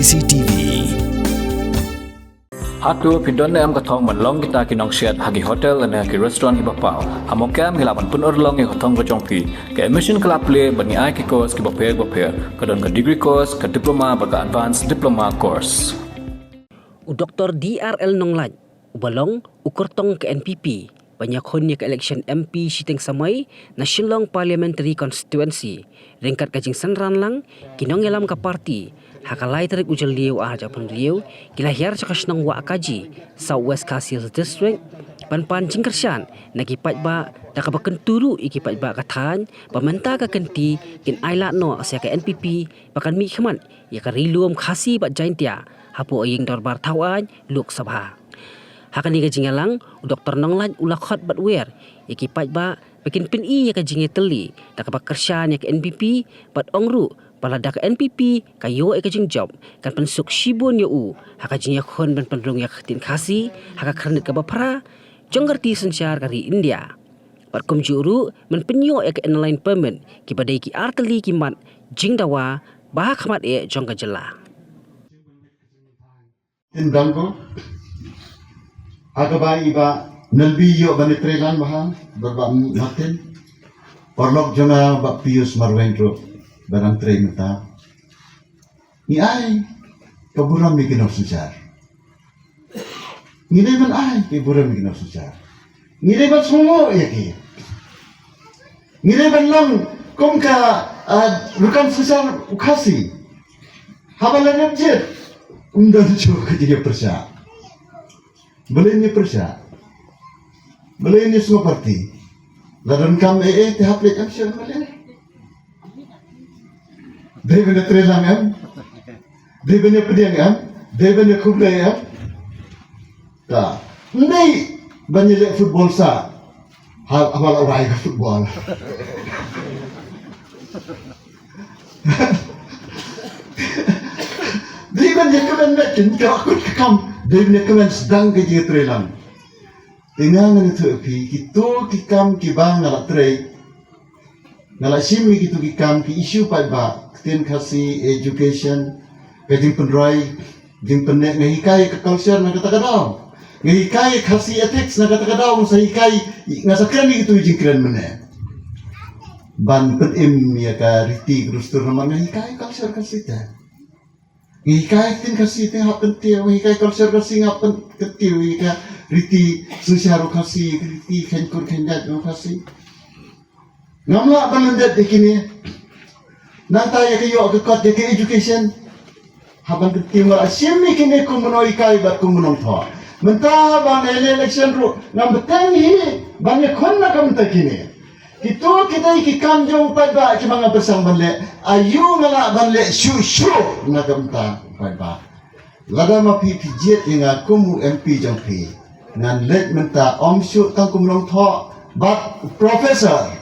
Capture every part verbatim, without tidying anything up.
C T V. Hato phi don ne em ka thong ban long kita ki nongsiat ha ki hotel lane ha ki restaurant kiba paw? Ha Mawkyrwat ngi lah ban pynurlong ïa ka thong ka jong phi. Ka admission ka la plie bad ngi ai ki course kiba pher ba pher. Ka don ka degree course, ka diploma bad ka advanced diploma course. U Doctor D R L Nonglait, uba long u kyrtong ka N P P, ban ïakhun ïa ka election M P shiteng samoi na Shillong Parliamentary Constituency, ryngkat ka jingsynran lang ki nongïalam ka party, ha ka lai tarik u Jylliew ar hajar arphew hynriew, ki la hiar sha ka shnong Wahkaji, South West Khasi Hills District, ban pan jingkyrshan na ki paidbah, da kaba kyntu ruh ïa ki paidbah ka thaiñ ba mynta ka kynti kin ailad noh sha ka N P P ba kan mihkhmat ïa ka Ri Lum Khasi bad Jaintia hapoh ïing dorbar thawaiñ Lok Sabha. Ha kane ka jingïalang, u Doctor Nonglait u la khot bad wer ïa ki paidbah ba kin pyni ïa ka jingïatylli da kaba kyrshan ïa ka N P P, bad ong ruh ba lada ka N P P ka ïoh ïa ka jingjop, kan pynsuk shibun ïa u ha ka jingïakhun ban pynrung ïa ka ktien Khasi ha ka khyrnit kaba phra jong ka riti synshar ka ri India. Bad kumjuh ruh, men pynïoh ïa ka Inner Line Permit, kiba dei ki artylli ki mat jingdawa ba ha khmat eh jong ka jylla. Tin dang ko. Ha kaba i Bah Nalbi ïoh ban ïatreilang bha, Bah, Bah Martin. Paralok jong nga Bah Pius Marwein ruh ba dang trei mynta. Ngi ai ka burom ïa ki nongsynshar. Ngi dei ban ai ka burom ïa ki nongsynshar. Ngi dei ban sngewbha ïa ki. Ngi dei ban long kum ka, ah, rukom synshar u Khasi. Haba la dep jied, ym don shuh ka jingïapyrshah. Balei ngi pyrshah? Balei ngi sngewparti? La donkam eh eh te hap leit em sha M L A. Dei ban ïatreilang em? Dei ban ïapdiang em? Dei ban ïakhublei em? Ta. Ym dei ban ïaleh football sa. Ha, haba la wai ka football. Dei ban ïakmen met kin ka kut ka kam. Dei ban ïakmen sdang ka jingïatreilang. Te nga ngan ïathuh ïa phi, kito ki kam kiba nga la trei. Nga la shim ïa kito ki kam ki issue paidbah, ktien Khasi, education, ka jingpynroi, jingpynneh, nga hikai ka culture na kata ka daw. Nga hikai Khasi ethics na kata ka daw, nga sa hikai, nga sa kren ïa kito ki jingkren mynne. Ban pynim ïa ka riti ka dustur namar nga hikai culture Khasi te. Nga hikai ktien Khasi te hap kyntiew, nga hikai culture Khasi nga hap kyntiew, ïa ka riti synshar u Khasi, ka riti kheiñ kur kheiñ jait u Khasi. Ngam lah ban lyndet ïa kine. Nangta ïa ka ïoh ka kot ïa ka education. Haba nga kyntiew nga la shim ïa kine kum u nonghikai bad kum u nongthoh. Mynta haba nga ïaleh election ruh ngam bteng hi ban ïakhun na ka bynta kine. Kito ki dei ki kam jong u paidbah kiba nga pyrshang ban leh. Aïu nga lah ban leh shuh shuh na ka bynta u paidbah. Lada ma phi phi jied ïa nga kum u M P jong phi, ngan leit mynta ym shuh tang kum u nongthoh bad u professor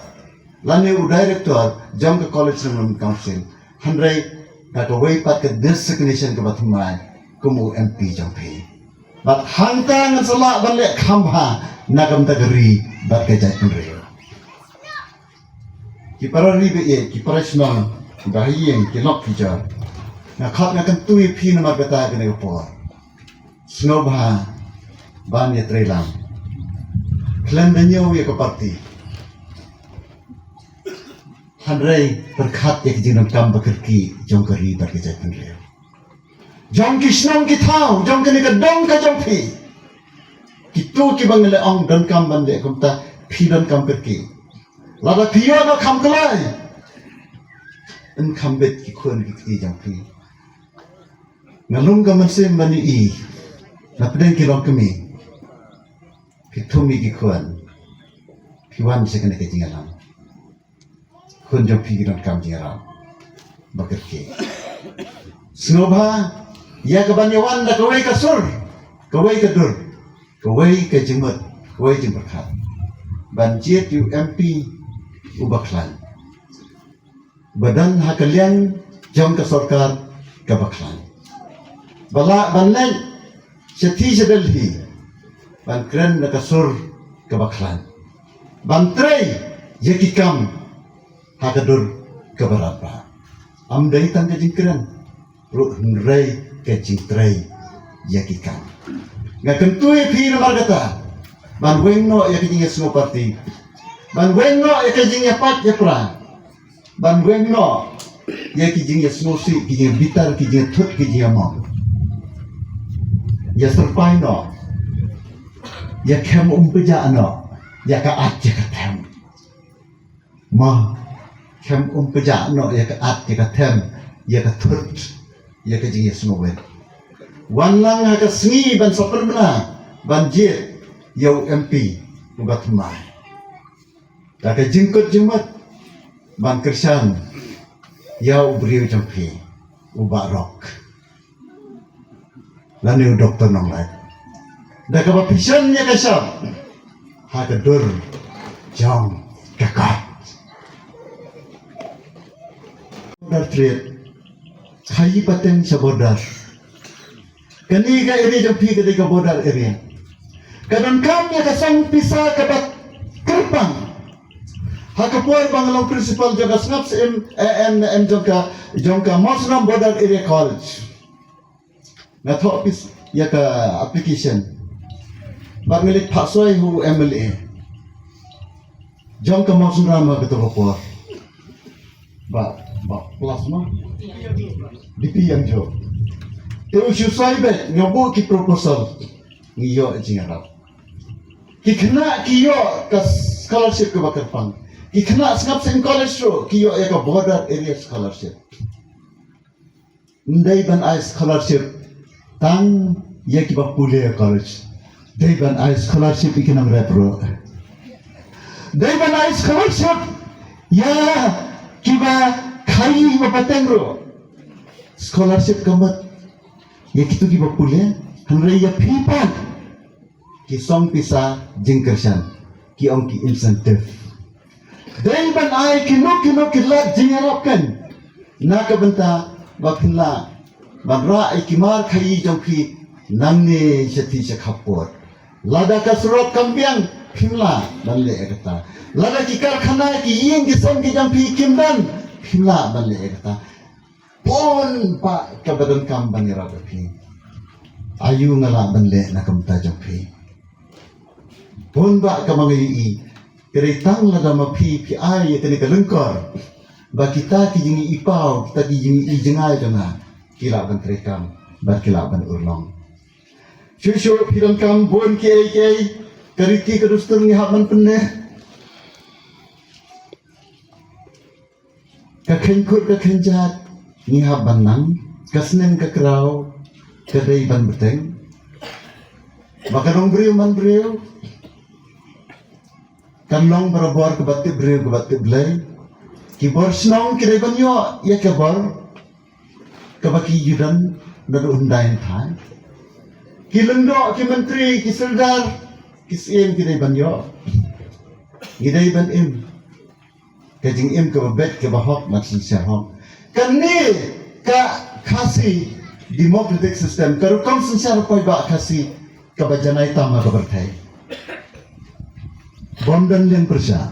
lane u director jong ka College Recruitment Council. Hynrei da kawei pat ka designation kaba thymmai kum u M P jong phi. Bad hangta ngan sa lah ban leh kham bha na ka bynta ka ri bad ka jaitbynriew. Ki para ri ba ïeit, ki para shnong, ki bahaïing, ki lok ki jor. Nga khot nga kyntu ïa phi namar kata kane ka por. Sngewbha ban ïatreilang. Khlem da ñiew ïa ka party. Hynrei pyrkhat ïa ka jingdonkam ba kyrkieh jong ka ri bad ka jaitbynriew. Jong ki shnong ki thaw, jong kane ka dong ka jong phi. Kito kiba nga la ong donkam ban leh kumta, phi donkam kyrkieh. Lada phi ïoh noh kham kloi. Yn kham bit ki khun ki kti jong phi. Nga lum ka mynsiem ban ïohi na pdeng ki longkmie. Phi thum ïa ki khun. Phi wan sha kane ka jingïalang. Khun jong phi ki donkam jingïarap ba kyrkieh. Sngewbha ïa ka ban ïawan da kawei ka sur, kawei ka dur, kawei ka jingmut, kawei jingpyrkhat. Ban jied ïa u M P uba khlaiñ. Ba don ha ka liang jong ka sorkar kaba khlaiñ. Ba lah ban leit sha Delhi ban kren da ka sur kaba khlaiñ. Ban trei ïa ki kam ha ka dur kaba radbah. Ym dei tang ka jingkren ruh hynrei ka jingtrei ïa ki kam. Nga kyntu ïa phi namar kata ban weng noh ïa ka jingïasngew party, ban weng noh ïa ka jingïapait ïapra, ban weng noh ïa ki jingïasngewsih, ki jingïabitar, ki jingïathut, ki jingïamong. Ïa syrpai noh, ïa khem um pjah noh ïa ka at ïa ka them. Ma khem um pjah noh ïa ka at ïa ka them, ïa ka thut, ïa ka jingïasngewbha. Wan lang ha ka sngi ban sa pynbna ban jied ïa u M P uba thymmai. Da ka jingkut jingmut ban kyrshan ïa u briew jong phi, u Bah Rok lane u Doktor Nonglait. Da kaba phi shon ïa ka shap ha ka dur jong ka kot. Border trade, khaïi pateng sha border. Kane ka area jong phi ka dei ka border area. Ka donkam ïa ka song pisa kaba kyrpang. Ha ka por ba nga long principal jong ka sngap syiem, eh, em, em jong ka, jong ka Mawsynram Border Area College, nga thoh pis ïa ka application. Bad nga leit phah soi ha u M L A jong ka Mawsynram ha kato ka por. Bah, Bah Plasma, D P Yangjo. Te u shu soi beit, nga buh ki proposal, ngi ïoh jingïarap. Ki khynnah ki ïoh ka scholarship kaba kyrpang. Ki khynnah sngap syiem college ruh ki ïoh ïa ka border area scholarship. Ym dei ban ai scholarship tang ïa kiba pule college. Dei ban ai scholarship ïa ki nongrep ruh. Dei ban ai scholarship ïa kiba khaïi ba pateng ruh. Scholarship ka mut ïa kito kiba pule, hynrei ïa phi pat ki song pisa jingkyrshan, ki ong ki incentive. Dei ban ai kino kino ki lad jingïarap kan na ka bynta ba phin lah ban rah ïa ki mar khaïi jong phi nangne sha ti sha khappud. Lada ka surok kam biang, phim lah ban leh ïa kata. Lada ki karkhana, ki ïing ki sem ki jong phi kim don, phim lah ban leh ïa kata. Bun bah kaba donkam ban ïarap ïa phi. Aïu nga lah ban leh na ka bynta jong phi. Bun bah kaba nga ïohi, ka dei tang lada ma phi phi ai ïa kane ka lyngkor ba kita ki jingïohi paw, kita ki jingïohi jngai jong nga ki lah ban treikam bad ki lah ban urlong. Shuh shuh phi donkam bun kiei kiei, ka riti ka dustur ngi hap ban pynneh. Ka kheiñ kut ka kheiñ jait ngi hap ban nang, ka sneng ka kraw ka dei ban bteng. Ba ka nongbriew manbriew kan long barabor, kaba tip briew kaba tip Blei. Ki bor shnong ki dei ban ïoh ïa ka bor kaba ki ju don naduh hyndai hynthai. Ki lyngdoh, ki myntri, ki sordar, ki syiem ki dei ban ïoh. Ngi dei ban im ka jingim kaba beit, kaba hok, bad synshar hok. Kane ka Khasi democratic system, ka rukom synshar paidbah Khasi kaba janai tam ha ka pyrthei. Bym don liang pyrshah.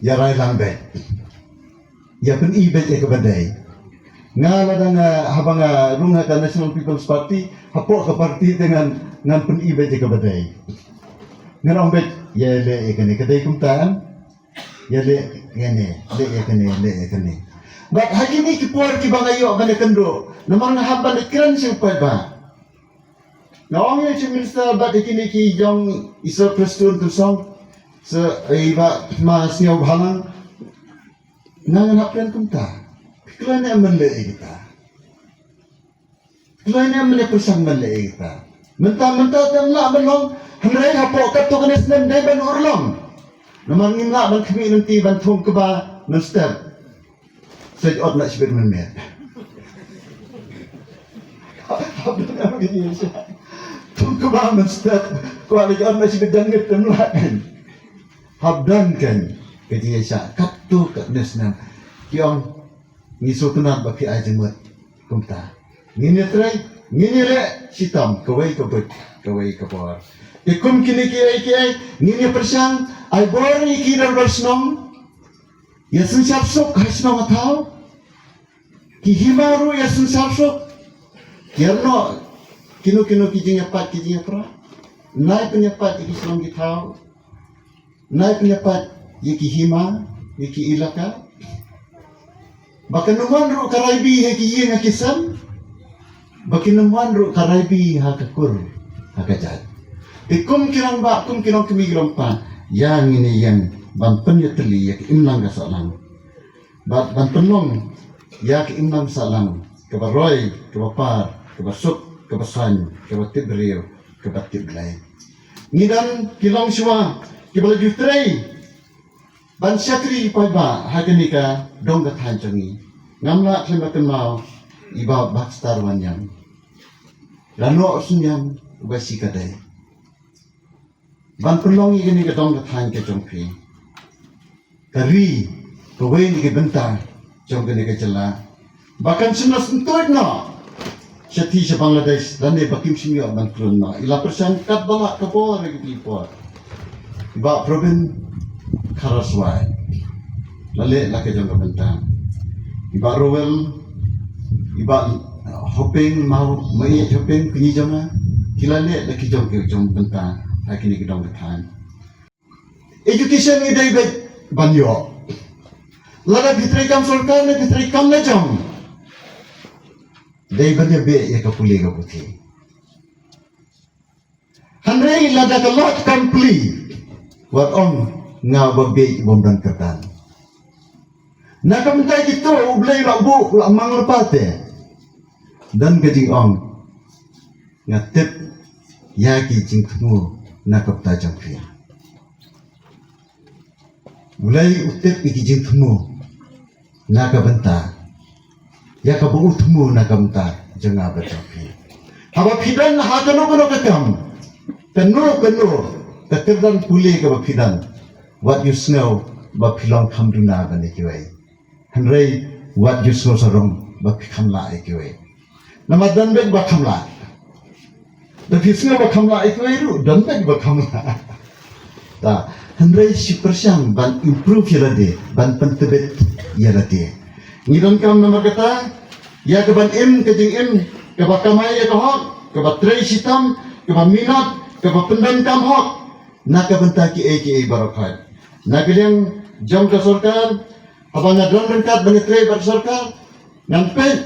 Ïa rai lang beit. Ïa pyni beit ïa kaba dei. Nga lada nga, haba nga rung ha ka National People's Party, hapoh ka party te ngan, ngan pyni beit ïa kaba dei. Ngan ong beit, ïa leh ïa kane, ka dei kumta em. Ïa leh ïa kane, leh ïa kane, leh ïa kane. Bad ha kine ki por kiba nga ïoh ban ïakynduh, namar nga hap ban ïakren sha u paidbah. Nga ong ïa u Chief Minister bad ïa kine ki jong i Sir Prestone Tynsong, Sir, i Bah Sniawbhalang. Nga ngan hap kren kumta. Phi kloi ne em ban leh ïa kita? Kloi ne em ban pyrshang ban leh ïa kita? Mynta mynta te ym lah ban long, hynrei hapoh katto katne snem dei ban urlong. Namar ngim lah ban khmih lynti ban thung kba mynstep. Sa ot na shibit mynmiet. Thung kba mynstep, kwah leit ot na shibit, dang ngeit te ym lah kan. Hap don kan ka jingïaishah katto katne snem. Ki ong, ngi sngewtynnat ba phi ai jingmut kumta. Ngin ïatrei, ngin ïaleh shitom, kawei ka buit, kawei ka bor. Te kum kine kiei kiei, ngin ïapyrshang, ai bor ïa ki dorbar shnong, ïa synshar suk ha shnong ha thaw. Ki hima ruh ïa synshar suk. Ïarap noh kino kino ki jingïapait ki jingïapra. Nai pynïapait ïa ki shnong ki thaw. Nai pynïapait ïa ki hima, ïa ki ilaka. Ba kan ym wan ruh ka raibi ha ki ïing ha ki sem. Ba kin ym wan ruh ka raibi ha ka kur ha ka jait. Te kum ki rangbah, kum ki longkmie ki longpa, ïa ngin ïeng ban pynïatylli ïa ka imlang ka sahlang. Bad ban pynlong ïa ka imlang sahlang kaba roi, kaba par, kaba suk, kaba saiñ, kaba tip briew, kaba tip Blei. Ngi don ki longshuwa kiba la ju trei ban shakri paidbah ha kane ka dong ka thaiñ jong ngi. Ngam lah khlem da kynmaw i Bah Baxter Wanniang. La noh u Synniang uba shi ka dei ban pynlong ïa kane ka dong ka thaiñ ka jong phi. Ka ri, kawei na ki bynta jong kane ka jylla ba kan shym la syntuid noh shathie sha Bangladesh lane ba kim shym ïoh ban khlun noh. I la pyrshang katba lah ka bor ha kine ki por. I Bah Probin Kharaswai la leh la ka jong ka bynta. I Bah Rowell, i Bah, uh, Hoping, Mah, Maieit Hoping, kine jong nga, ki la leh la ki jong ki jong bynta ha kine ki dong ka thaiñ. Education ngi dei beit ban ïoh. Lada phi trei kam sorkar ne phi trei kam lajong, dei ban ïa beh ïa ka pule ka puthi. Hynrei lada ka lad kam plie, wat ong nga ba beh bym don kyrdan. Na ka bynta kito U Blei u la buh, u la mang lypa te. Don ka jingong, nga tip ïa ki jingthmu na ka bynta jong phi. U Blei u tip ïa ki jingthmu na ka bynta, ïa kaba u thmu na ka bynta jong nga bad jong phi. Haba phi don ha kano kano ka kam, kano kano ka kyrdan pule kaba phi don, wat ïohsngew ba phi long kham duna ban ïa kiwei. Hynrei wat ïohsngew sarong ba phi kham lah ïa kiwei. Namar don beit ba kham lah. Da phi sngew ba kham lah ïa kiwei ruh, don beit ba kham lah. Ta, hynrei shu pyrshang ban improve ïa lade, ban pyntbit ïa lade. Ngi donkam namar kata ïa ka ban im ka jingim kaba kamai ïa ka hok, kaba trei shitom, kaba minot, kaba pyndonkam hok na ka bynta kiei kiei baroh khoit. Na ka liang jong ka sorkar, haba nga don ryngkat ban ïatrei bad sorkar, ngan peit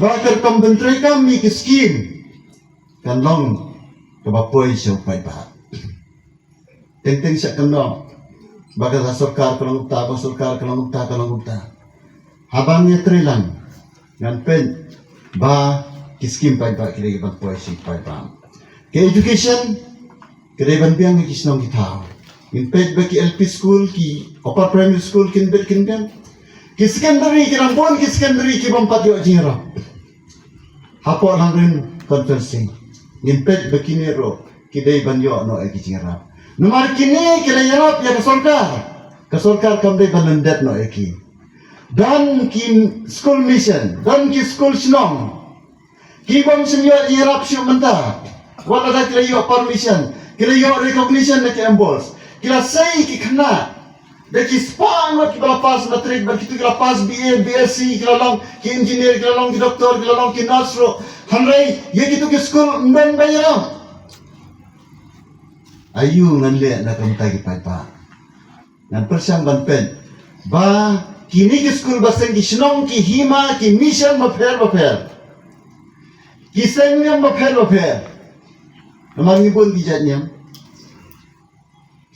ba ka rukom ban treikam ïa ki skim kan long kaba poi sha u paidbah. Teng teng sha kynnoh ba ka sorkar ka long kumta, ba sorkar ka long kumta, ka long kumta. Haba ngi ïatrei lang, ngan peit ba ki skim paidbah ki dei ban poi sha u paidbah. Ka education, ka dei ban biang ha ki shnong ki thaw. Ngin peit ba ki L P school, ki upper primary school, kin bit kin biang. Ki secondary, ki dang bun ki secondary ki bym pat ïoh jingïarap hapoh Langrin constituency. Ngin peit ba kine ruh ki dei ban ïoh noh ïa ki jingïarap. Namar kine ki la ïarap ïa ka sorkar, ka sorkar kam dei ban lyndet noh ïa ki. Don ki school mission, don ki school shnong. Ki bym shym ïoh ïarap shuh mynta. Wat lada ki la ïoh permission, ki la ïoh recognition na ki MBOSE, ki la sei ki khynnah da ki spah ngut kiba la pass matric, bad kito ki la pass B A, B S C, ki la long ki engineer, ki la long ki doctor, ki la long ki nurse ruh. Hynrei ïa kito ki skul ym don ba ïarap. Aïu ngan leh na ka bynta ki paidbah? Ngan pyrshang ban peit ba kine ki skul ba seng, ki shnong, ki hima, ki mission bapher bapher, ki seng niam bapher bapher. Namar ngi bun ki jait niam,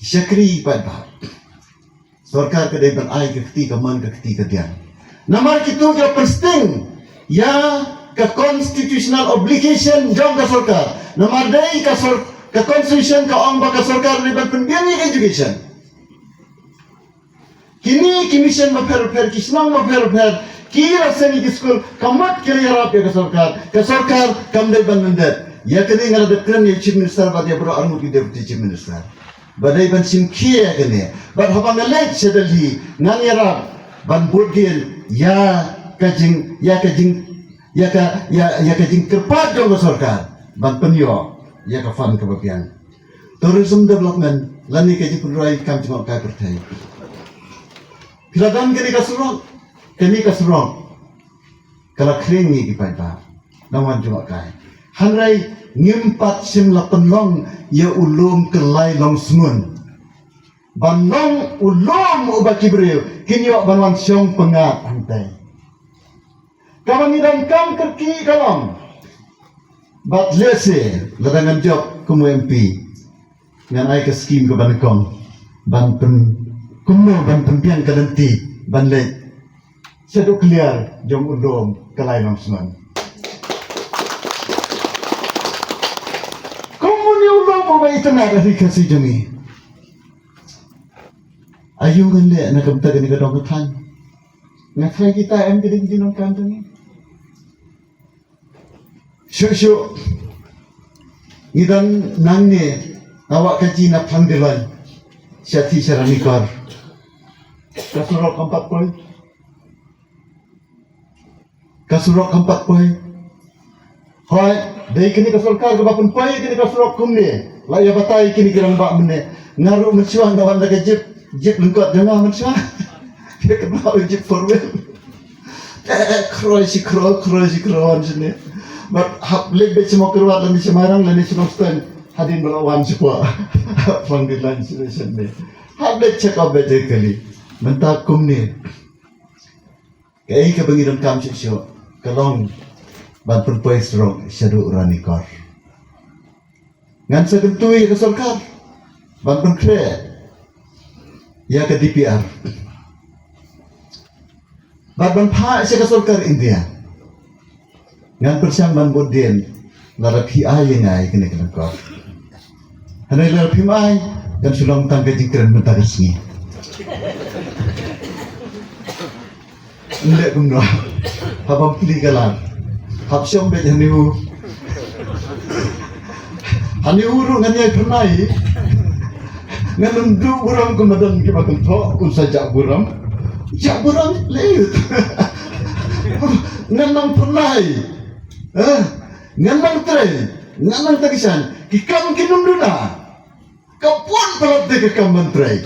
ki shakri pat ba sorkar ka dei ban ai ka kti kamon, ka kti kadiang. Namar kito ki la pynsting ïa ka constitutional obligation jong ka sorkar. Namar dei ka sor-, ka constitution ka ong ba ka sorkar dei ban pynbiang ïa ka education. Kine ki mission bapher bapher, ki shnong bapher bapher, ki la seng ïa ki skul, ka mut ki la ïarap ïa ka sorkar, ka sorkar kam dei ban lyndet. Ïa kane nga la dep kren ïa u Chief Minister bad ïa baroh arngut ki Deputy Chief Minister ba dei ban shim khia ïa kane. Bad haba nga leit sha Delhi, ngan ïarap ban bud dien ïa ka jing, ïa ka jing, ïa ka, ïa, ïa ka jingkyrpad jong ka sorkar ban pynïoh ïa ka fund kaba biang. Tourism development lane ka jingpynroi kam jngohkai pyrthei. Phi la don kane ka surok, kane ka surok ka la khring ïa ki paidbah. Nang wan jngoh kai. Hynrei ngim pat shym la pynlong ïa u lum kyllai long sngun. Ban long u lum uba ki briew kin ïoh ban wan shong pyngngad hangtai. Kaba ngi donkam kyrkieh ka long, bad lehse lada ngan jop kum u M P, ngan ai ka skim kaba nyngkong ban pyn, kumno ban pynbiang ka lynti ban leit shaduh kliar jong u lum kyllai long sngun. Kum une u lum uba itynnad ha ri Khasi jong ngi. Aïu ngan leh na ka bynta kane ka dong ka thaiñ? Nga tharai kita em ki dei ki jingdonkam jong ngi. Shuh shuh ngi don nangne, nga wad ka jingïalang pang de lon sha thik sha Ranikor. Ka surok kam pat poi. Ka surok kam pat poi. Hooid, dei kane ka sorkar kaba pynpoi kane ka surok kumne. La ïa batai kine ki rangbah mynne. Nga ruh mynshuwa nga wan da ka jip, jip lyngkot jong nga mynshuwa. Ka kynmaw jip four wheel. Eh, eh, khroi shi khroi, khroi shi khroi wan shane. Bad hap leit beit sha Mawkyrwat lane sha Mairang lane sha Nongstoiñ hadien ba la wan shapoh. Pang de lon shane shane. Hap leit check up beit kali. Mynta kumne. Kaei kaba ngi donkam shuh shuh ka long ban pynpoi surok shaduh Ranikor. Ngan sa kyntu ïa ka sorkar ban pynkhreh ïa ka D P R bad ban phah sha ka sorkar India. Ngan pyrshang ban bud dien lada phi ai ïa nga ïa kane ka lyngkor. Hynrei lada phim ai, kan shu long tang ka jingkren mynta ka sngi. Ym leh kumno. Hap ban plie ka lad. Hap shong beit hane u. Hane u ruh ngan ïai phyrnai. Ngan ym duh burom kum ma don kiba kynthoh, un sa jah burom. Jah burom leh. Ngan nang phyrnai. Eh, ngan nang trei. Ngan nang taksan. Ki kam kin ym duna. Ka bun palat de ka kam ban trei.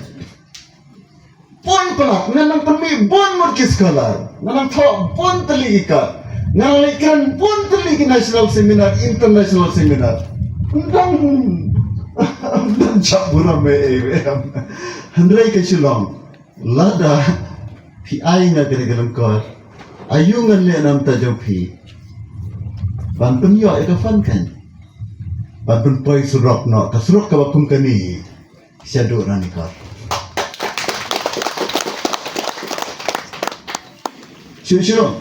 Bun palat, ngan nang pynmih bun mut ki scholar, ngan nang thoh bun tylli ki kat, ngan nang leit kren bun tylli ki national seminar, international seminar. Ym dang, ym dang jah burom ei ei. Hynrei ka shu long, lada phi ai nga kane ka lyngkor, aïu ngan leh na bynta jong phi ban pynïoh ïa ka fund kan, ban pynpoi surok noh, ka surok kaba kum kane. Shaduh Ranikor. Shuh shuh.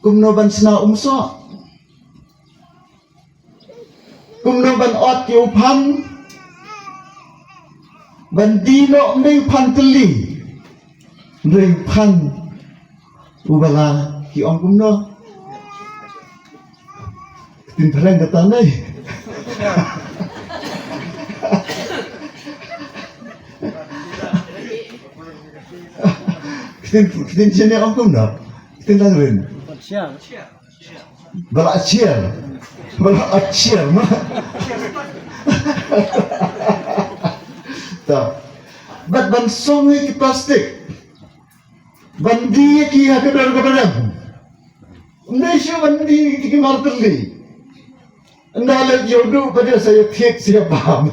Kumno ban shna umsoh? Kumno ban ot ïa u phan? Ban die noh ym dei u phan tylli. Ym dei u phan uba la ki ong kumno. Ktien phareng kata nei. Ktien, ktien shane ong kumno. Ktien Langrin. Ba la chiar. Ba la chiar ma. Ta. Bad ban song ïa ki plastik. Ban die ïa ki ha ka dor kaba rem. Ym dei shuh ban die ïa ki mar tylli. Ynda leit ïa u duh pat ïa sa ïa thied sa ïa bam.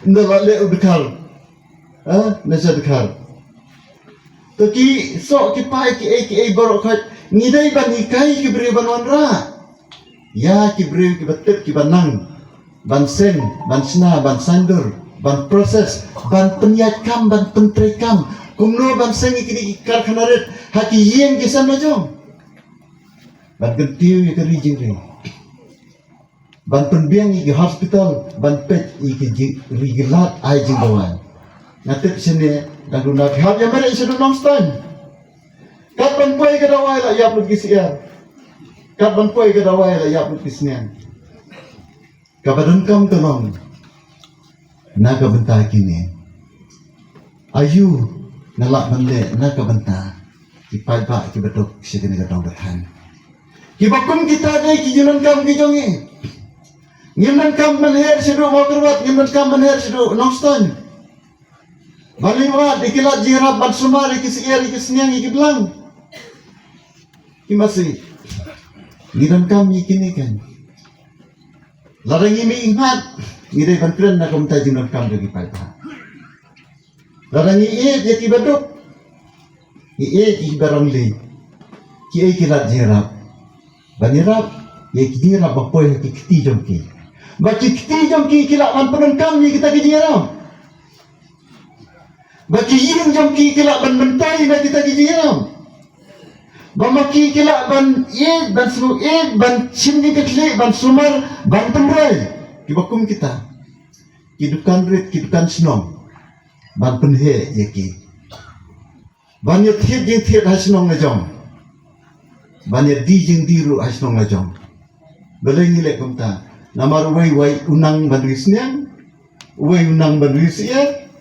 Ynda la leh u dkhar. Ha? Nasa dkhar. To ki soh ki pai kiei kiei baroh khoit. Ngi dei ban hikai ki briew ban wanrah. Ïa ki briew kiba tip kiba nang ban seng, ban shna, ban saiñdur, ban process, ban pynïaid kam, ban pyntrei kam. Kumno ban seng ïa kine ki karkhana rit ha ki ïing ki sem la jong. Ban kyntiew ïa ka ri jingri. Ban pynbiang ïa ki hospital, ban peit ïa ki ji-, ri ki lad ai jingdawai. Nga tip shane dang duna phi hap ïa mareh shaduh Nongstoiñ. Kat ban poi ka dawai la ïap lut ki syiar. Kat ban poi ka dawai la ïap lut ki sniang. Kaba donkam ka long na ka bynta kine. Aïu nga lah ban leh na ka bynta ki paidbah kiba duk sha kane ka dong ka thaiñ. Kiba kum kita dei ki jingdonkam ki jong ngi. Ngim donkam ban her shaduh Mawkyrwat, ngim donkam ban her shaduh Nongstoiñ. Ban leit wad ïa ki lad jingïarap, ban sumar ïa ki syiar, ïa ki sniang, ïa ki blang. Masi, ngi donkam ïa kine kan. Lada ngi mih khmat, ngi dei ban kren na ka bynta jingdonkam jong ki paidbah. Lada ngi ïeit ïa ki baduk, ngi ïeit ïa ki barangli, kiei ki lad jingïarap? Ban ïarap ïa ki jingïarap ba poi ha ki kti jong ki. Ba ki kti jong ki ki lah ban pyndonkam ïa kita ki jingïarap. Ba ki ïing jong ki ki lah ban myntoi na kita ki jingïarap. Ba ma ki ki lah ban ïeit, ban sngewbha ïeit, ban shim jingkitkhlieh, ban sumar, ban pynroi. Kiba kum kita, ki dukan rit, ki dukan shnong, ban pynheh ïa ki. Ban ïa thied jingthied ha shnong la jong. Ban ïa die jingdie ruh ha shnong la jong. Balei ngi leh kumta? Namar uwei uwei u nang ban ri sniang, uwei u nang ban ri syiar,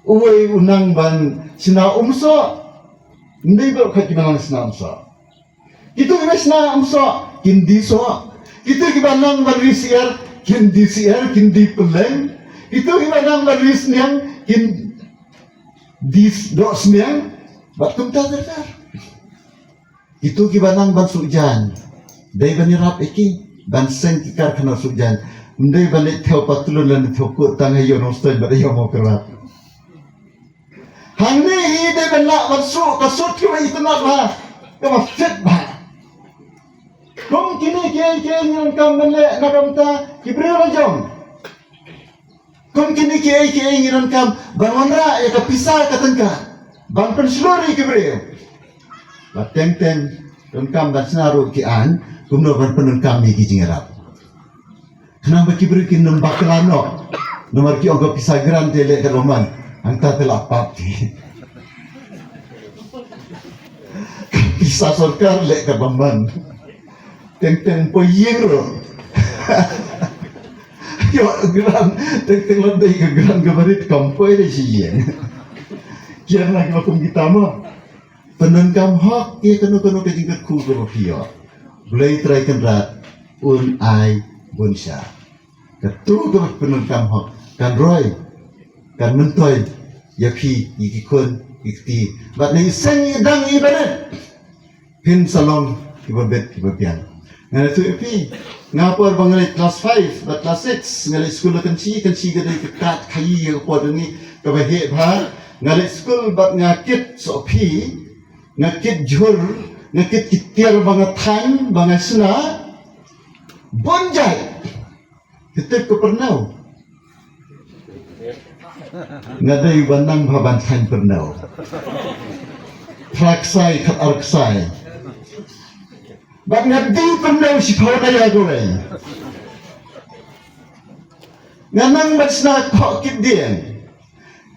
uwei u nang ban shna umsoh. Ym dei baroh khat kiba nang shna umsoh. Kito kiba shna umsoh kin die soh. Kito kiba nang ban ri syiar kin die syiar, kin die pylleng. Kito kiba nang ban ri sniang kin die doh sniang. Bad kumta ter ter. Kito kiba nang ban suh jaiñ, dei ban ïarap ïa ki ban seng ki karkhana suh jaiñ. Ym dei ban leit thew patlun lane thew kut tang ha ïew Nongstoiñ bad ha ïew Mawkyrwat. Hangne hi dei ban lah ban suh ka suit kaba itynnad bha, kaba fit bha. Kum kine kiei kiei ngi donkam ban leh na ka bynta ki briew la jong. Kum kine kiei kiei ngi donkam ban wanrah ïa ka pisa ka tyngka ban pynshlur ïa ki briew. Bad teng teng donkam ban shna ruh ki aiñ kumno ban pyndonkam ïa ki jingïarap. Khnang ba ki briew kin ym bakla noh. Namar ki ong ka pisa grant te leh katba man. Hangta te la pap ki. Pisa sorkar leh katba man. Teng teng poi ïing ruh. Ïoh grant, teng teng la dei ka grant kaba rit kam poi dei shi ïing. Kiar na kiba kum kita mo. Pyndonkam hok ïa kano kano ka jingkyrkhu kaba phi ïoh. Blei Trai Kynrad un ai bun sha. Kato kaba pyndonkam hok kan roi, kan myntoi ïa phi, ïa ki khun, ïa ki kti. Bad na i seng i dang i barit phin sa long kiba bit kiba biang. Nga ïathuh ïa phi, nga por ba nga leit class five bad class six, nga leit skul la Kynshi, Kynshi ka dei ka kad khaïi ïa ka por jong ngi kaba heh bha. Nga leit skul bad nga kit soh phi, nga kit jhur, nga kit ki tiar ba nga thaiñ, ba nga shna. Bun jait. Phi tip ka pyrnew? Nga dei uba nang bha ban thaiñ pyrnew. Phra ksai, khat ar ksai. Bad nga die pyrnew shiphew na ïa kawei. Nga nang ban shna khoh kit dieng.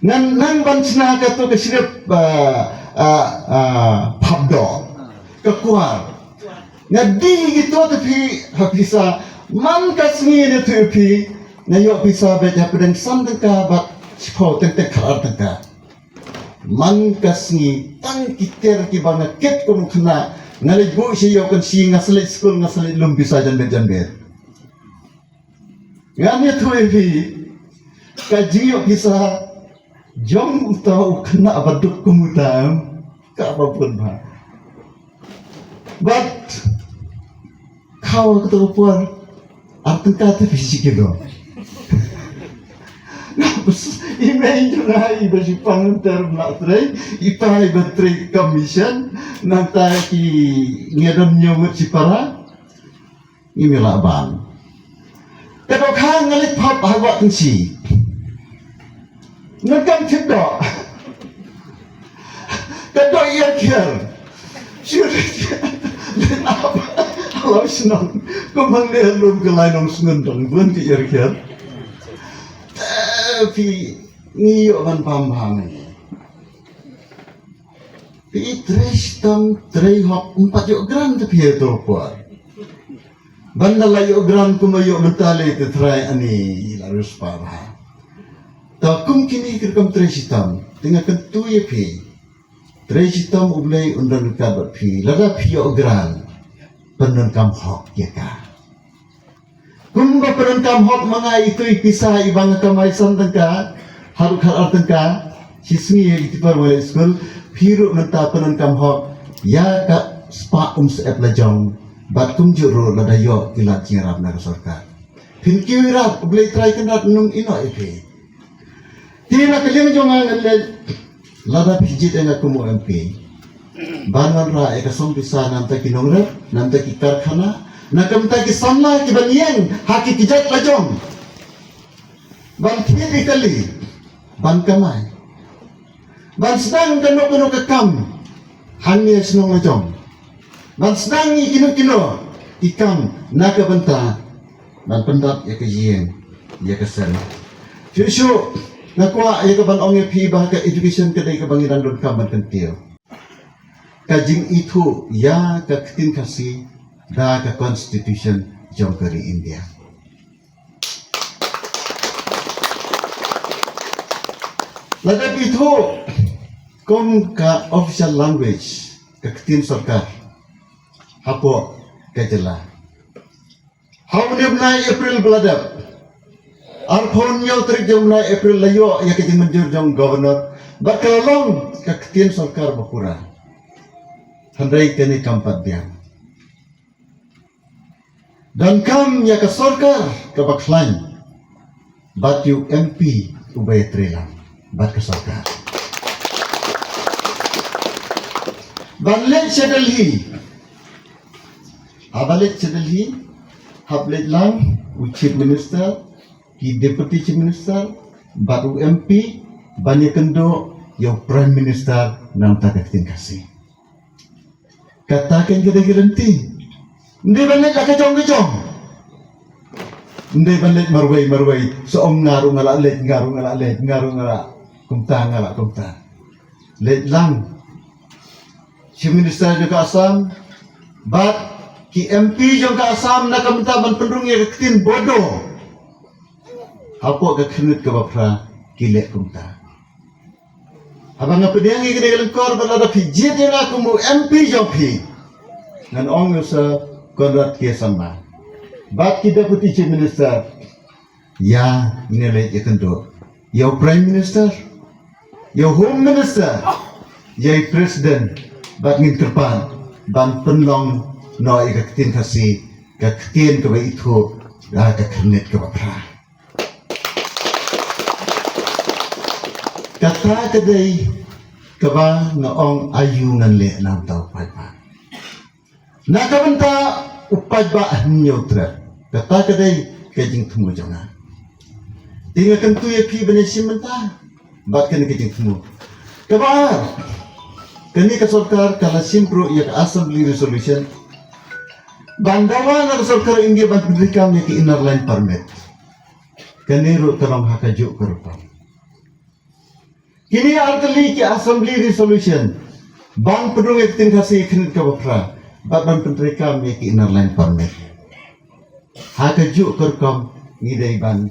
Nga nang ban shna kato ka shrip, ah, ah, ah, phap doh. Ka kwar. Nga die kito te phi ha pisa. Man ka sngi ne tu phi. Nga ïoh pisa beit hapdeng san tyngka bad shiphew teng teng khat ar tyngka. Man ka sngi tang ki tiar kiba nga kit kum u khynnah. Nga leit buh sha ïew Kynshi, nga sa leit skul, nga sa leit lum pisa janmiet janmiet. Ngan ïathuh ïa phi, ka jingïoh pisa jong uta u khynnah ba duk kum uta em, kaba bun bha. Bad khaw kato ka por, ar tyngka te phi shu kit noh. Nga bes, i mei jong nga i ba shu pang ter na trei, i pa i ba trei commission, nangta ki ngi don ñiew ngut shipara. Ngi me lah ban. Ka dohkha nga leit phah ha Wah Kynshi. Nga kam thip doh. Ka doh ïar khiar. Shu leit ap ha law shnong. Kum hangne ha lum ka lai Nongsngun dang bun ka ïar khiar. Te phi ngi ïoh ban pam bha ngi. Phi trei shitom trei hok ym pat ïoh grant te phi ïa to por. Ban da la ïoh grant kum la ïoh mynta lei te trai ani la riewspah bha. Ta kum kine ki rukom trei shitom te nga kyntu ïa phi. Trei shitom U Blei un don ryngkat bad phi lada phi ïoh grant. Pyndonkam hok ïa ka. Kumba pyndonkam hok ma nga ito i pisa i ba nga kamai san tyngka haduh khat ar tyngka shi sngi ha ki tipar ba leit skul, phi ruh mynta pyndonkam hok ïa ka spah um syep la jong, bad kumjuh ruh lada ïoh ki lad jingïarap na ka sorkar. Phin kiew ïarap, U Blei Trai Kynrad un ïehnoh ïa phi. Te na ka liang jong nga ngan leit, lada phi jied ïa nga kum u M P, ban wanrah ïa ka song pisa na ka bynta ki nongrep, na ka bynta ki karkhana, na ka bynta ki samla kiban ïeng ha ki kjat la jong, ban thied ïa kali, ban kamai, ban sdang kano kano ka kam hangne shnong la jong, ban sdang ïa kino kino ki kam na ka bynta ban pyndap ïa ka ïing, ïa ka sem. Shuh shuh nga kwah ïa ka ban ong ïa phi ba ka education ka dei kaba ngi dang donkam ban kyntiew. Ka jingithuh ïa ka ktien Khasi da ka constitution jong ka ri India. Lada ithuh kum ka official language, ka ktien sorkar hapoh ka jylla. Ha une u bnai April ba la dep, arphew hynñiew tarik jong u bnai April la ïoh ïa ka jingmynjur jong u Governor bad ka la long ka ktien sorkar ba pura. Hynrei kane kam pat biang. Donkam ïa ka sorkar kaba khlaiñ bad ïa u M P uba ïatreilang bad ka sorkar. Ban leit sha Delhi, haba leit sha Delhi, hap leit lang u Chief Minister, ki Deputy Chief Minister bad u M P ban ïakynduh ïa u Prime Minister na ka bynta ka ktien Khasi. Kata kein ka dei ka lynti. Ym dei ban leit la ka jong ka jong. Ym dei ban leit marwei marwei. Sa ong nga ruh nga la leit, nga ruh nga la leit, nga ruh nga la kumta, nga la kumta. Leit lang Chief Minister jong ka Assam bad ki M P jong ka Assam na ka bynta ban pynrung ïa ka ktien Bodo. Hapoh ka khyrnit kaba phra ki leh kumta. Haba nga pdiang ïa kane ka lyngkor bad lada phi jied ïa nga kum u M P jong phi, ngan ong ïa u Sir Conrad K Sangma bad ki Deputy Chief Minister, ïa ngin ïa leit ïakynduh ïa u Prime Minister, ïa u Home Minister, ïa i President, bad ngin kyrpad ban pynlong noh ïa ka ktien Khasi, ka ktien kaba ithuh da ka khyrnit kaba phra. Kata ka dei kaba nga ong aïu ngan leh na bynta u paidbah. Na ka bynta u paidbah Hynñiewtrep, kata ka dei ka jingthmu jong nga. Te nga kyntu ïa phi ban ïashim bynta bad kane ka jingthmu. Kaba ar, kane ka sorkar ka la shim ruh ïa ka Assembly Resolution ban dawa na ka sorkar India ban pyntreikam ïa ka Inner Line Permit. Kane ruh ka long ha kajuh ka rukom. Kine ar tylli ki Assembly Resolution ban pynrung ïa ka ktien Khasi ha ka khyrnit kaba phra bad ban pyntreikam ïa ka Inner Line Permit. Ha kajuh ka rukom ngi dei ban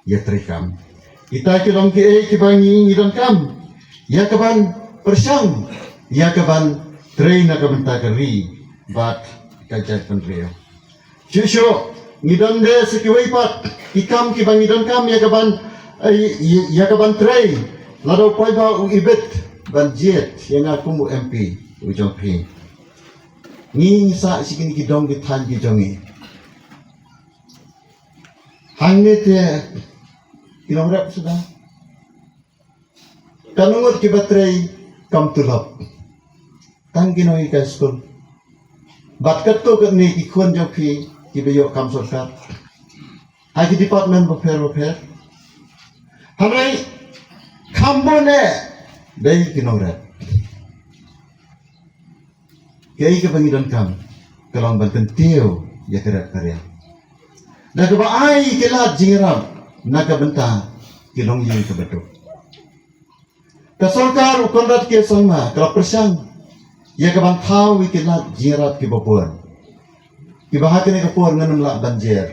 ïatreikam. Kita ki long kiei kiba ngi, ngi donkam ïa kaban pyrshang, ïa kaban trei na ka bynta ka ri bad ka jaitbynriew. Shuh shuh ngi don de sa kiwei pat ki kam kiba ngi donkam ïa kaban, eh, ïa, ïa kaban trei. Lada u paidbah u ibit ban jied ïa nga kum u M P u jong phi, ngi, ngi sah sha kine ki dong ki thaiñ ki jong ngi. Hangne te ki nongrep suda. Katno ngut kiba trei kam tulop? Tang ki nonghikai skul. Bad katto katne ki khun jong phi kiba ïoh kam sorkar ha ki department bapher bapher. Hynrei kham bun eh dei ki nongrep. Kaei kaba ngi donkam ka long ban kyntiew ïa ka rep ka riang da kaba ai ki lad jingïarap na ka bynta ki longïing kiba duk. Ka sorkar u Conrad K Sangma ka la pyrshang ïa kaban thaw ïa ki lad jingïarap kiba bun, kiba ha kane ka por ngan ym lah ban jer.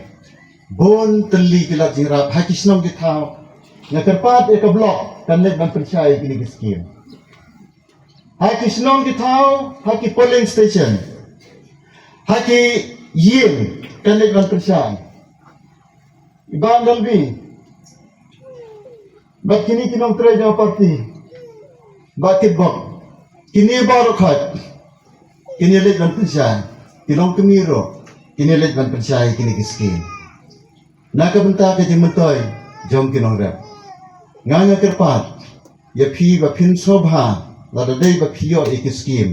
Bun tylli ki lad jingïarap ha ki shnong ki thaw. Nga kyrpad ïa ka block kan leit ban pynshai ïa kine ki skim. Ha ki shnong ki thaw, ha ki polling station, ha ki ïing kan leit ban pynshai. I Bah Nalbi bad kine ki nongtrei jong party, Bah Kitbok, kine baroh khoit Kin ïa leit ban pynshai, ki longkmie ruh kin ïa leit ban pynshai ïa kine ki skim. Na ka bynta ka jingmyntoi jong ki nongrep, nga nga kyrpad ïa phi ba phin sngewbha lada dei ba phi ïoh ïa ki skim,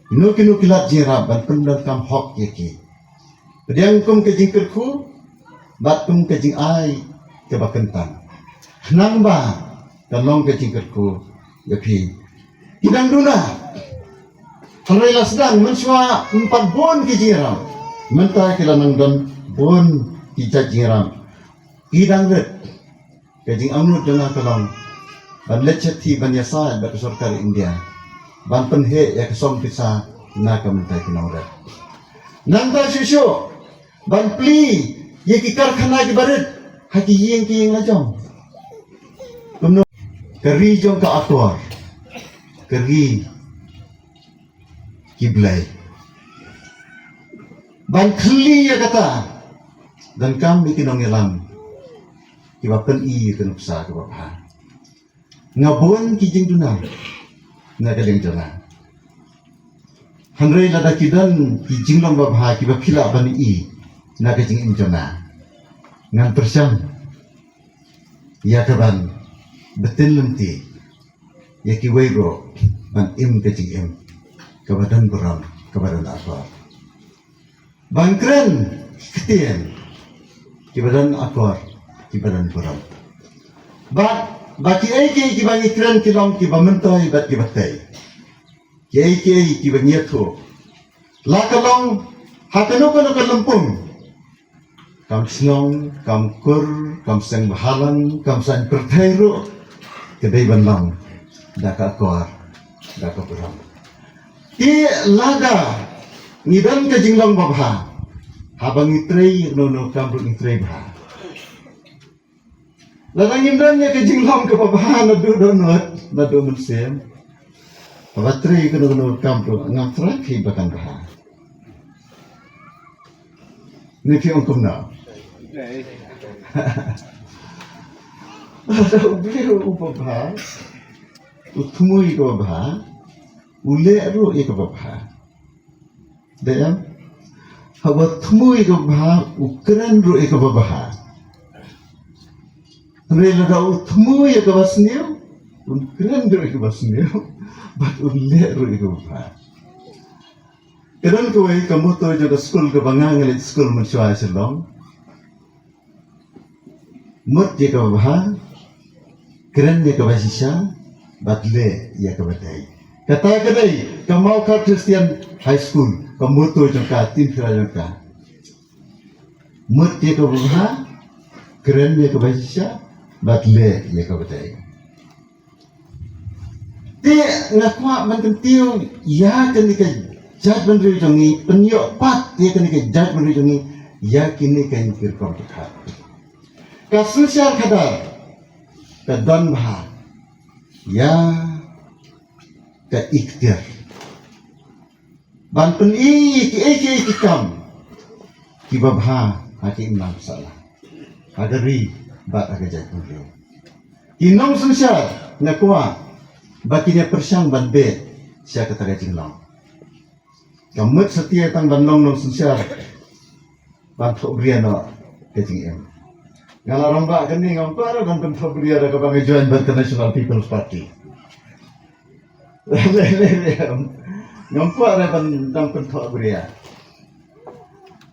kino kino ki lad jingïarap ban pyndonkam hok ïa ki. Pdiang kum ka jingkyrkhu bad kum ka jingai kaba kyntang, khnang ba kan long ka jingkyrkhu ïa phi. Ki dang duna, hynrei la sdang mynshuwa ym pat bun ki jingïarap, mynta ki la nang don bun ki jait jingïarap. Ki dang rit. Ka jingangnud jong nga ka long ban leit shathie ban ïasaid bad ka sorkar India ban pynheh ïa ka song pisa na ka bynta ki nongrep. Nangta shuh shuh ban plie ïa ki karkhana kiba rit ha ki ïing ki ïing la jong. Kumno ka ri jong ka akor, ka ri ki Blei. Ban khylli ïa kata, donkam ïa ki nongïalam kiba pyni ïa ka nuksa kaba bha. Nga bun ki jingduna na ka liang jong nga. Hynrei lada ki don ki jinglong babha kiba phi lah ban ïohi na ka jingim jong nga, ngan pyrshang ïa ka ban btin lynti ïa kiwei ruh ban im ka jingim kaba don burom, kaba don akor. Ban kren ktien kiba don akor, kiba don burom. Bad ba kiei kiei kiba ngi kren ki long kiba myntoi bad kiba tei. Kiei kiei kiba ngi ïathuh, la ka long ha kano kano ka lympung, kam shnong, kam kur, kam seng bhalang, kam saiñ pyrthei ruh, ka dei ban long da ka akor, da ka burom. Te lada ngi don ka jinglong babha, haba ngi trei ïa kano kano kam ruh ngi trei bha. Lada ngim don ïa ka jinglong kaba bha naduh dohnud, naduh mynsiem, haba trei ïa kano kano kam ruh ngam tharai phi ba kan bha. Ne phi ong kumno? Lada u briew uba bha u thmu ïa kaba bha, u leh ruh ïa kaba bha. Dei em? Haba thmu ïa kaba bha u kren ruh ïa kaba bha. Hynrei lada u thmu ïa kaba sniew, un kren ruh ïa kaba sniew, bad un leh ruh ïa kaba bha. Ka don kawei ka motto jong ka skul kaba nga nga leit skul mynshuwa Shillong. Mut ïa kaba bha, kren ïa kaba shisha, bad leh ïa kaba dei. Kata ka dei ka Mawkhar Christian High School, ka motto jong ka, tynphylla jong ka. Mut ïa kaba bha, kren ïa kaba shisha, bad leh ïa kaba dei. Te nga kwah ban kyntiew ïa kane ka jaitbynriew jong ngi, pynïoh pat ïa kane ka jaitbynriew jong ngi ïa kine ki rukom pyrkhat. Ka synshar khadar ka don bha ïa ka ikhtiar ban pyni kiei kiei ki kam kiba bha ha ki imlang sahlang, ha ka ri bad ha ka jaitbynriew. Ki nongsynshar nga kwah ba kin ïa pyrshang ban beh sha kata ka jinglong. Kam mut satia tang ban long nongsynshar ban thohbria noh ka jingim. Nga la rangbah kane, ngam pat ruh ban pynthohbria da kaba nga join bad ka National People's Party. Ngam pat ruh ban dang pynthohbria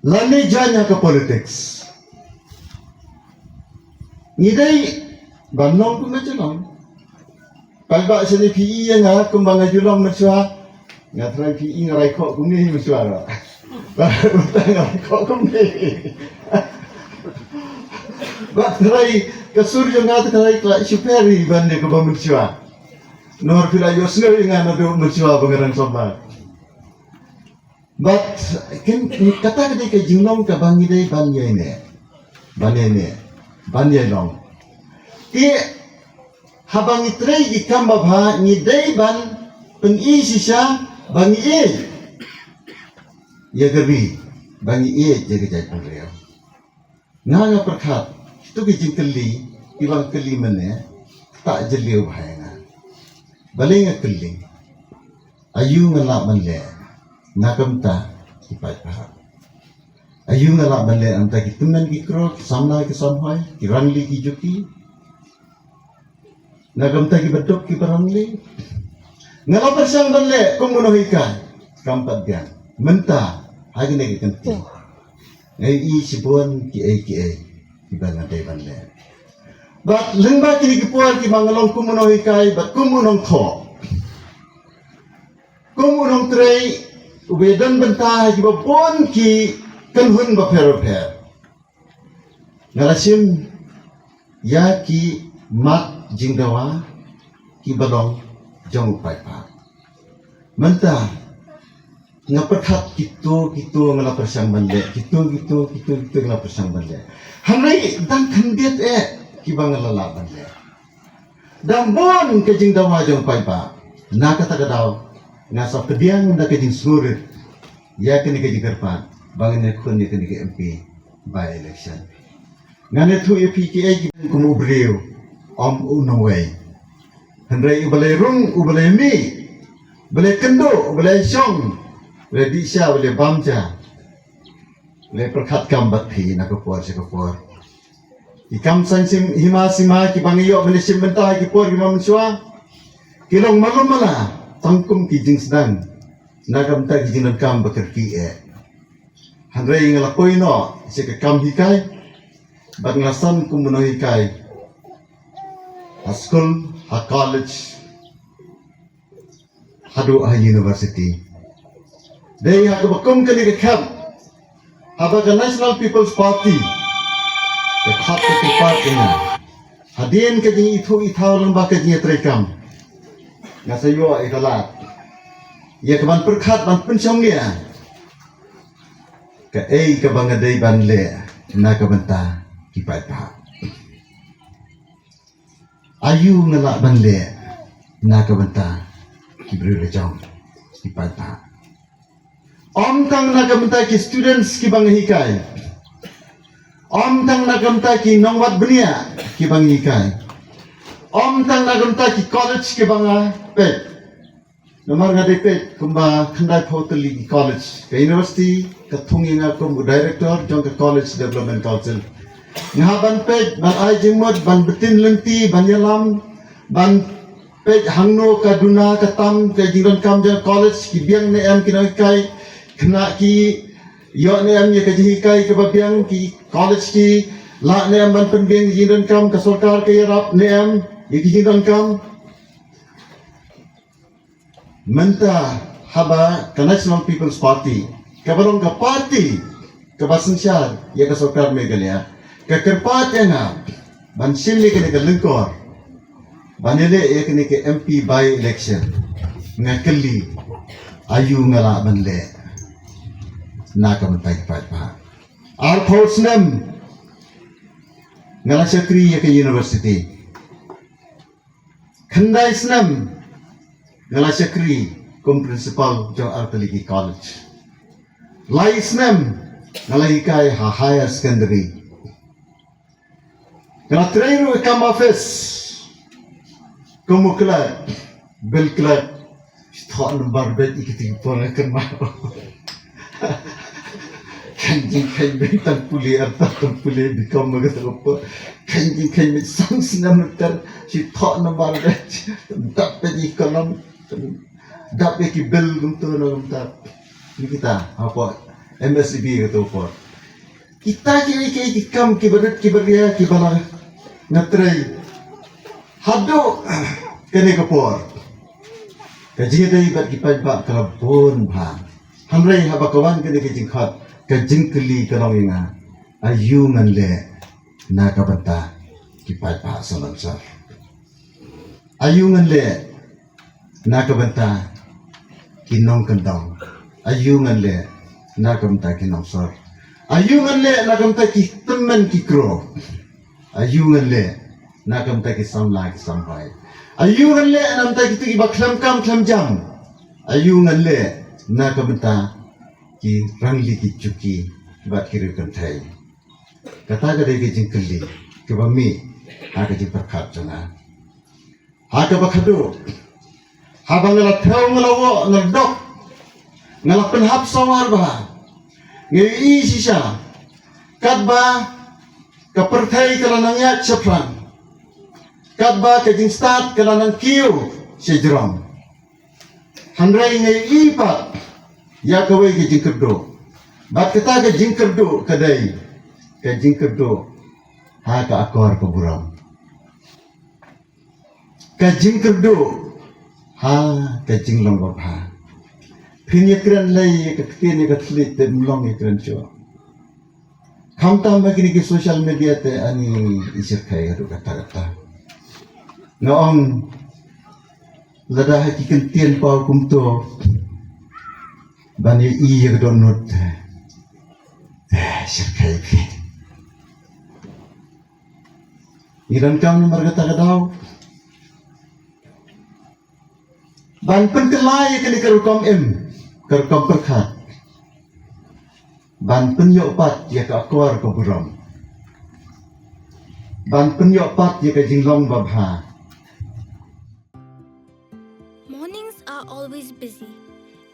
lane join ha ka politics. Ngi dei ban long kumba ju long. Paidbah, shane phi i ïa nga kumba nga ju long mynshuwa. Nga tharai phi i nga rai khoh kumne mynshuwa ruh. Ba uta nga rai khoh kumne. Ba tharai ka sur jong nga tharai ka la shu pher hi ban ïa kaba mynshuwa. Nor phi la ïohsngew ïa nga naduh mynshuwa ba nga dang samla. Bad kin, kata ka dei ka jinglong kaba ngi dei ban ïaineh, ban ïaineh, ban ïailong. Te haba ngi trei ki kam babha ngi dei ban pyni shisha ba ngi ïeit ïa ka ri, ba ngi ïeit ïa ka jaitbynriew. Nga nga pyrkhat, kito ki jingkylli kiba nga kylli mynne, ktah jylliew bha ïa nga. Balei nga kylli? Aïu nga lah ban leh? na ka bynta ki paidbah. Aïu nga lah ban leh na ka bynta ki tymmen ki kro, ki samla ki samhoi, ki rangli ki juki, na ka bynta ki baduk ki barangli. Nga la pyrshang ban leh kum u nonghikai, kam pat biang. Mynta ha kine ki kyntien nga ïohi shibun kiei kiei kiba nga dei ban leh. Bad lyngba kine ki por kiba nga long kum u nonghikai bad kum u nongthoh, kum u nongtrei uba ïadon bynta ha kiba bun ki kynhun bapher bapher, nga la shim ïa ki mat jingdawa kiba long jong u paidbah. Mynta nga pyrkhat kito kito nga la pyrshang ban leh, kito kito kito kito nga la pyrshang ban leh. Hynrei dang khyndiat eh kiba nga la lah ban leh. Dang bun ka jingdawa jong u paidbah. Na kata ka daw nga sa pdiang da ka jingsngewrit ïa kane ka jingkyrpad ba ngan ïakhun ïa kane ka M P by election. Ngan ïathuh ïa phi kiei kiei kum u briew, ym u nongwei. Hynrei uba la rung, uba la mih, uba la kynduh, uba la shong, uba la dih sha, uba la bam sha, uba la pyrkhat kam bad phi na ka por sha ka por. Ki kam saiñ hima sima kiba ngi ïoh ban ïashim bynta ha ki por kiba mynshuwa ki long malu mala tang kum ki jingsdang na ka bynta ki jingdonkam ba kyrkieh. Hynrei nga la poi noh sha ka kam hikai bad nga la san kum u nonghikai ha skul, ha college, haduh ha university. Dei ha kaba kum kane ka khep haba ka National People's Party ka khap ka kyrpad ïa nga. Hadien ka jingithuh ithaw lyngba ka jingïatreikam, nga sa ïoh ïa ka lad ïa ka ban pyrkhat ban pynshong ïa kaei kaba nga dei ban leh na ka bynta ki paidbah. Aïu nga lah ban leh na ka bynta ki briew la jong ki paidbah. Ym tang na ka bynta ki students kiba nga hikai, ym tang na ka bynta ki nongwad bniah kiba nga hikai, ym tang na ka bynta ki college kiba nga peit. Namar nga dei peit kumba khyndai phew tylli ki college. Ka university ka thung ïa nga kum u director jong ka College Development Council. Nga hap ban peit, ban ai jingmut, ban btin lynti, ban ïalam, ban peit hangno ka duna ka tam ka jingdonkam jong ka college, ki biang ne em ki nonghikai, khynnah ki ïoh ne em ïa ka jinghikai kaba biang, ki college ki lah ne em ban pynbiang ki jingdonkam, ka sorkar ka ïarap ne em ïa ki jingdonkam. Mynta haba ka National People's Party kaba long ka party kaba synshar ïa ka sorkar Meghalaya ka kyrpad ïa nga ban shim ïa kane ka lyngkor ban ïaleh ïa kane ka M P by election, nga kylli, aïu nga lah ban leh na ka bynta ki paidbah? Arphew snem nga la shakri ïa ka university. Khyndai snem nga la shakri kum principal jong artylli ki college. Lai snem nga la hikai ha higher secondary. Nga la trei ruh ha kam office kum u clerk, bill clerk. Shi thoh number beit ïa kiti ki por nga kynmaw. Kheiñ jingkheiñ beit tang pule, artat tang pule, bi kom ma kata ka por. Kheiñ jingkheiñ beit san snem lynter, shi thoh number beit. Dap beit ïa ki column, dap ïa ki bill kumto na kumta. Ni kita hapoh M S E B kata ka por. Kita kiei kiei ki kam kiba rit kiba ria kiba la nga trei haduh kane ka por. Ka jingïadei bad ki paidbah ka la bun bha. Hynrei haba ka wan kane ka jingkhot, ka jingkylli ka long ïa nga, aïu ngan leh na ka bynta ki paidbah Salonsar? Aïu ngan leh na ka bynta ki nongkyndong? Aïu ngan leh na ka bynta ki nongsor? Aïu ngan leh na ka bynta ki tymmen ki kro? Aïu ngan leh na ka bynta ki samla ki samhoi? Aïu ngan leh na ka bynta kito kiba khlem kam khlem jam? Aïu ngan leh na ka bynta ki rangli ki juki bad ki riewkynthei? Kata ka dei ka jingkylli kaba mih ha ka jingpyrkhat jong nga. Ha kaba khadduh, haba nga la thew nga la wah nga la dok, Nga la pynhap sawar bha. Nga ïohi shisha katba ka pyrthei ka la nang ïaid shaphrang, katba ka jingstad ka la nang kiew sha jrong. Hynrei nga ïohi pat ïa kawei ka jingkyrduh, bad kata ka jingkyrduh ka dei ka jingkyrduh ha ka akor ka burom. Ka jingkyrduh ha ka jinglong babha. Phin ïakren lei ïa ka ktien ïa ka thylliej te ym long ïakren shuh. Khamtam ha kine ki social media te ani i shyrkhei haduh katta katta. Nga ong lada ha ki kyntien paw kumto ban ïohi ïa ka dohnud te, eh, shyrkhei ki. Ngi donkam namar kata ka daw ban pynkylla ïa kane ka rukom im, ka rukom pyrkhat, ban pynïoh pat ïa ka akor ka burom, ban pynïoh pat ïa ka jinglong babha. Mornings are always busy.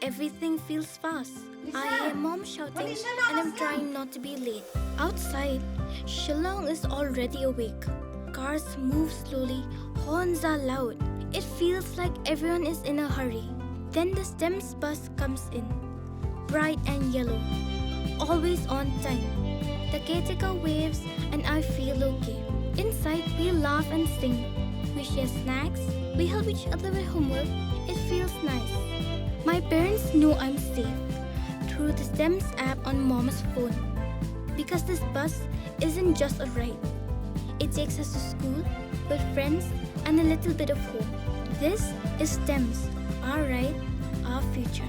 Everything feels fast. I hear mom shouting and I'm trying not to be late. Outside, Shillong is already awake. Cars move slowly, horns are loud. It feels like everyone is in a hurry. Then the STEMS bus comes in, bright and yellow, always on time. The caretaker waves and I feel okay. Inside, we laugh and sing. We share snacks, we help each other with homework. It feels nice. My parents know I'm safe through the STEMS app on mom's phone, because this bus isn't just a ride. It takes us to school, with friends, and a little bit of home. This is STEMS, our ride, our future.